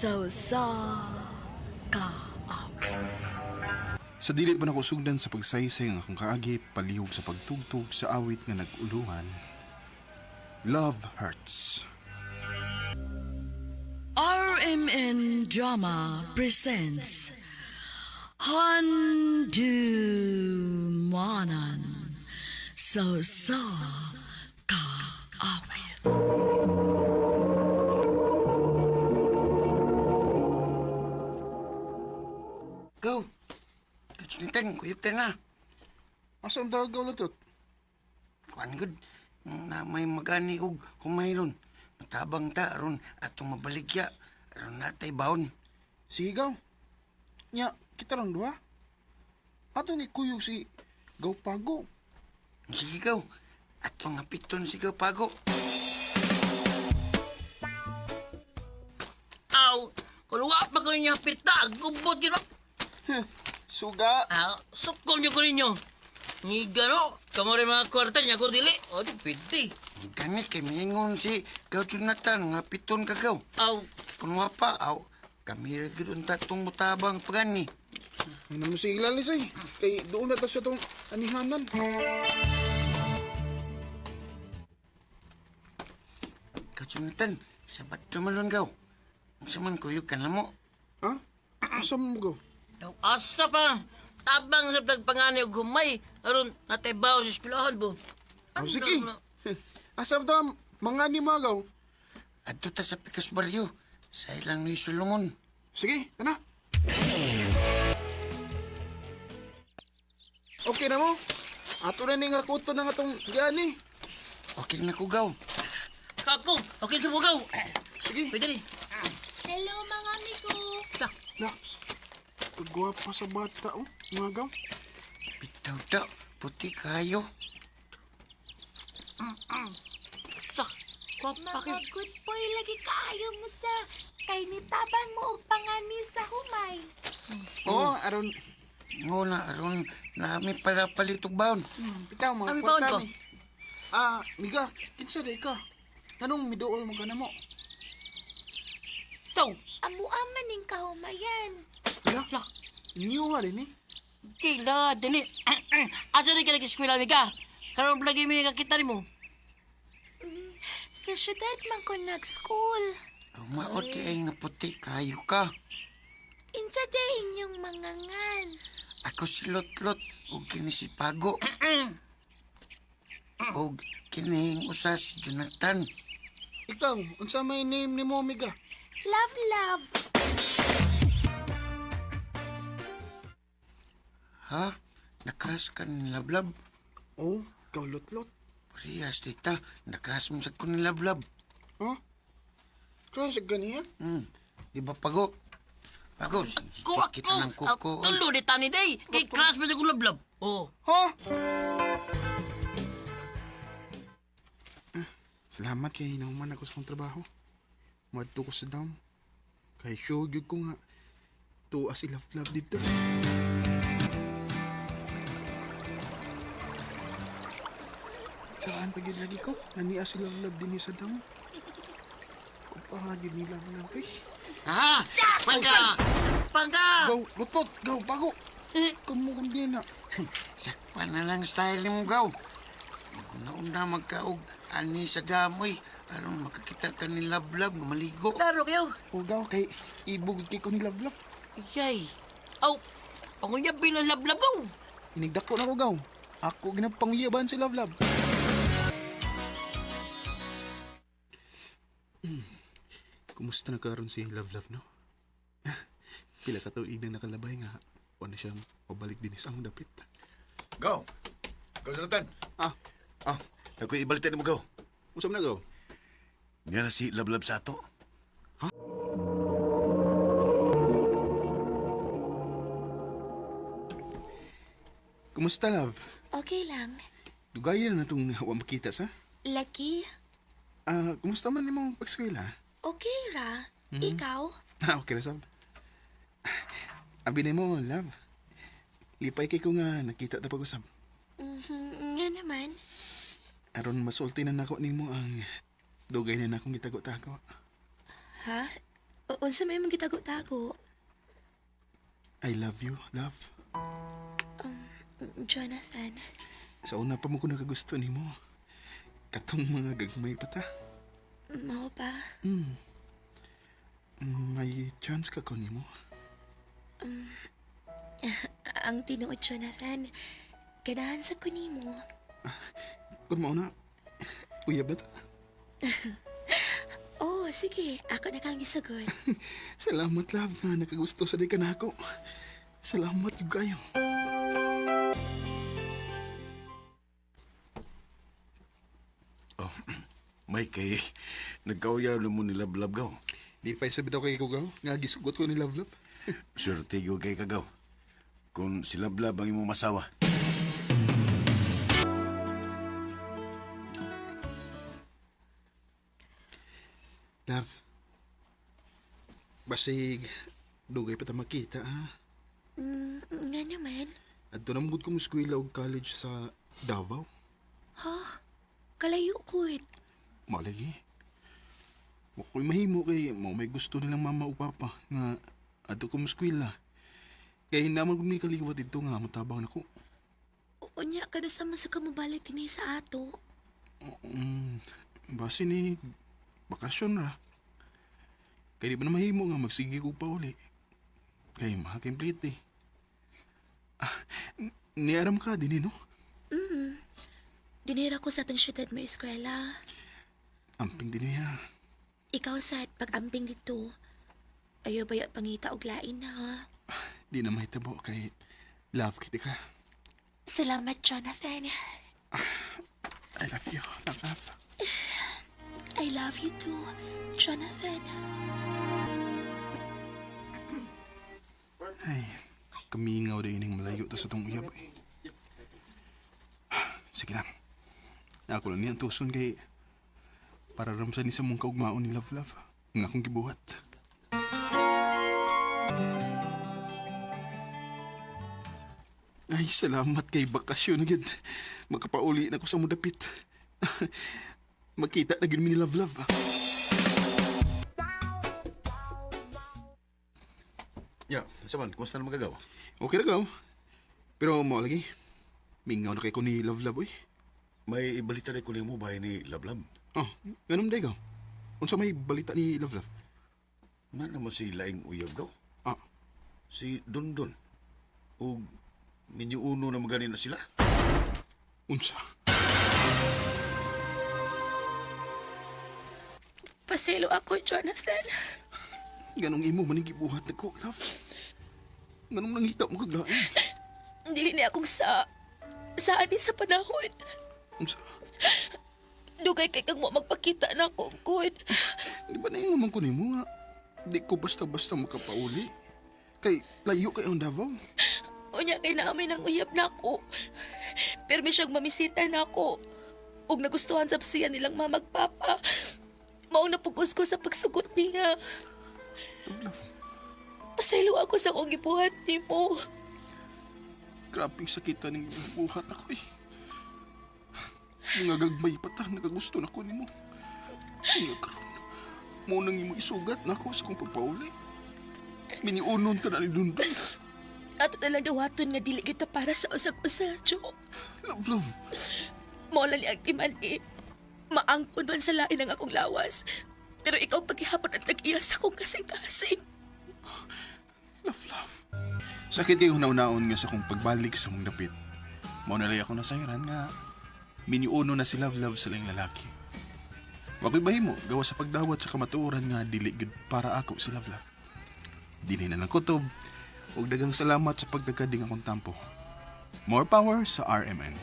Sa usa ka awit. Sa dili pa nakusugdan sa pagsaysay ang akong kaagi palihog sa pagtugtog sa awit nga nag-uluhan. Love Hurts. RMN Drama presents Handu Manan Sa usa ka awit. Go. Kachunitan, kuyot na. Asa ang dagaw latot? Kuan gud. Na may magani og humayron. Matabang ta aron atong mabaligya. Aron natay baon. Sige gaw. Nya, kita rang duha. Atong ikuyog si Gaw Pago. Sige gaw. Atong hapiton sigaw pago. Aw, kung wa pa ko niya pita, gubot yun. Suga. Ah, sukol niyo ko ninyo. Ni gano, kamo rin mga kwarta niya ko dili. O, di pwede. Gani kay miingon si Gaw Jonathan nga piton ka gaw. Aw, Kung wa pa aw kami ra gyud unta tong mutabang pagani. Ano mo si Ilalis ay? Kay doon na ta sa tong anihanan. Gaw Jonathan, sabat tumalon gaw. Unsa man kuyog ka na mo? Ha? Asa mo gaw? aw, asa pa. Tabang sa tagpangani og humay. Aron, natay baw sa eskwelahan bo. Oh, sige. Asa mo ta mga ni mga gaw? Adto ta sa Pikas Barrio. Sa ilang ni Solomon. Sige, tana. Okay na mo? Ato na ning akuto na nga tong gani. Okay na ko gaw. Kako, okay sa bugaw. Sige. Pwede rin. Hello mga amigo. Ta, Na. Kagwapa sa bata oh, mga gaw. Bitaw ta, puti kayo. sa, kwapa Mga kayo. good boy lagi kaayo mo sa kay nitabang mo og pangani sa humay. Oh, aron Nguna aron nami para palitog baon. bitaw mga Ami, kwarta baon ko. ni. Ah, miga, kinsa day ka? Nganong miduol mo ka na mo? Taw, Amo man ning kahumayan. La, la, new nga rin eh. kila, dili. Asa rin ka nag-eskwela, miga? Karon lagi may kakita ni mo. Sa syudad man ko nag-school. Mao di ay nga puti kayo ka. Insa day inyong mga ngan. Ako si Lotlot ug kini si Pago. Ug kining usa si Jonathan. Ikaw, unsa may name ni mo, miga? Love love. Ha? Nakras ka ni Lablab? Oh, ikaw lotlot. Parehas tita, nakras mo sa ko ni Lablab. Ha? Crush ganiya? Di ba Pago? Pago, Ko ako. kita ng kuko. Aw, tulo di tani day. Kay crush mo kong lablab. Oh. Ha? Ah, salamat kay nauman ako sa akong trabaho. Madto ko sa dam. Kay sure gyud ko nga tuwa si Love Love dito. Kaan pa gyud lagi ko? Naniya si Love Love din sa dam. Kupaha gyud ni Love Love eh. Ha? Pangga! Pangga! Gaw, lutot, gaw, bago. Kamu kung di na. Sakpa na lang style mo gaw. Maguna-una magkaog ani sa damoy aron makakita ka ni Lablab nga maligo. Klaro kayo. O gaw, kay ibugod kay ko ni Love Love. Yay. Aw, pangunyabin ang lablab oh. Inigdako na ko gaw. Ako ginapangyaban si Love Love. Kumusta na karon si Love Love no? Pila ka tuig na nakalabay nga. Wala siya pabalik din sa among dapit. Go. Go, Jonathan. Ah, Ah, ako ibalitan mo, go. usap na gaw. Nga na si Lablab sa ato. Kumusta love? Okay lang. Dugayan na itong wa makita sa. Lucky, Ah, kumusta man imong pag-eskwela? okay ra. Ikaw? Ah, okay ra sab. Abi na mo, love. Lipay kay ko nga nakita ta pag-usab. Mhm, nga naman. Aron masulti na nako nimo ang dugay na nakong gitago-tago. Ha? Unsa may imong gitago-tago? I love you, love. Jonathan, Sa una pa mo ko nakagusto nimo. Katong mga gagmay pa ta. mao ba? May chance ka ko nimo. Ang tinuod, Jonathan, ganahan sa kunimo. Kung mao na, uyab na ta. Oh, sige, ako na kang isugot. Salamat, love, nga nakagusto sa di ka na ako. Salamat yung kayo. Oh, may kay nagkauyab na mo ni Lablab gaw. Di pa isabi daw kay Kugaw, nga gisugot ko ni Love Love. Swerte gyud kay kagaw. Kung si Lablab ang imong masawa. Love, basig, dugay pa ta makita, ha? Nga naman. Adto na mugod kong eskwela og college sa Davao. Ha? Kalayo ko. Malagi. Wa ko'y mahimo kay mo may gusto nilang mama o papa nga adto kong eskwela. Kay naman kung may kaliwat dito nga motabang nako. Unya, kano sa man sa kamubalik dinhi sa ato? Mm, base ni bakasyon ra. Kay di ba na mahimo nga magsige ko pa uli. Kay makakimplete eh. Ah, niaram ka din eh, no? Dinira ko sa atong syudad mo eskwela. Amping din niya. Ikaw sad pag-amping dito. Ayaw ba yung pangita og lain ha? Di na mahitabo kay love kita ka. Salamat, Jonathan. I love you. Love, love. I love you too, Jonathan. Ay, kamingaw din ining malayo ta sa tong uyab eh. Sige lang. Ako lang niya ang tuson kay para ramsan ni sa mong kaugmaon ni Love Love. Nga akong gibuhat. Ay, salamat kay bakasyon na gyud. Makapauli na ko sa mudapit. Makita na gyud mi ni Love Love. Ya, sa man, kumusta na magagaw? Okay ra ka. Pero mo lagi. Mingaw na kay ko ni Love Love oy. May ibalita na ko nimo bahay ni Lablab. Oh, ganun day ka. Unsa may balita ni Love Love? Na naman si Laing Uyab gaw. Ah, Si Dondon. O ninyo uno na magani na sila. unsa? Paselo ako, Jonathan. Ganong imo man gibuhat nako, love. Ganong nangita mo kag lain. Dili niya akong sa... Saan ni sa panahon. Unsa? Dugay kay kang mo magpakita na ako, good. Di ba naingon man ko nimo nga di ko basta-basta makapauli. Kay layo kay ang Davao. Unya kay namin ang uyab na ako. Pero may siyang mamisita na ako. Ug nagustuhan sa siya nilang mamagpapa. Mao na pugos ko sa pagsugot niya. Love, love. Pasaylo ako sa akong gibuhat nimo. Grabing sakita ning buhat ako eh. Nga gagmay pa ta, nagagusto na ko nimo. Nga karon, mo nang imo isugat na ako sa akong pagpauli. Miniunon ka na ni Dundun. Ato na lang dawaton nga dili kita para sa usag-usa, Jo. Love, love. Mao lang ni ang timan eh. Maangkon man sa lain ang akong lawas. Pero ikaw paghihapon ang tag-iya sa akong kasing-kasing. Love, love. Sakit kayo hunaw-naon nga sa akong pagbalik sa mong dapit. Mao na ako nasayran nga miniuno na si Love Love sa laing lalaki. Wako'y bahimo, gawa sa pagdawat sa kamatuoran nga dili gyud para ako si Love Love. Dili na lang kutob, ug daghang salamat sa pagdagkading akong tampo. More power sa RMN.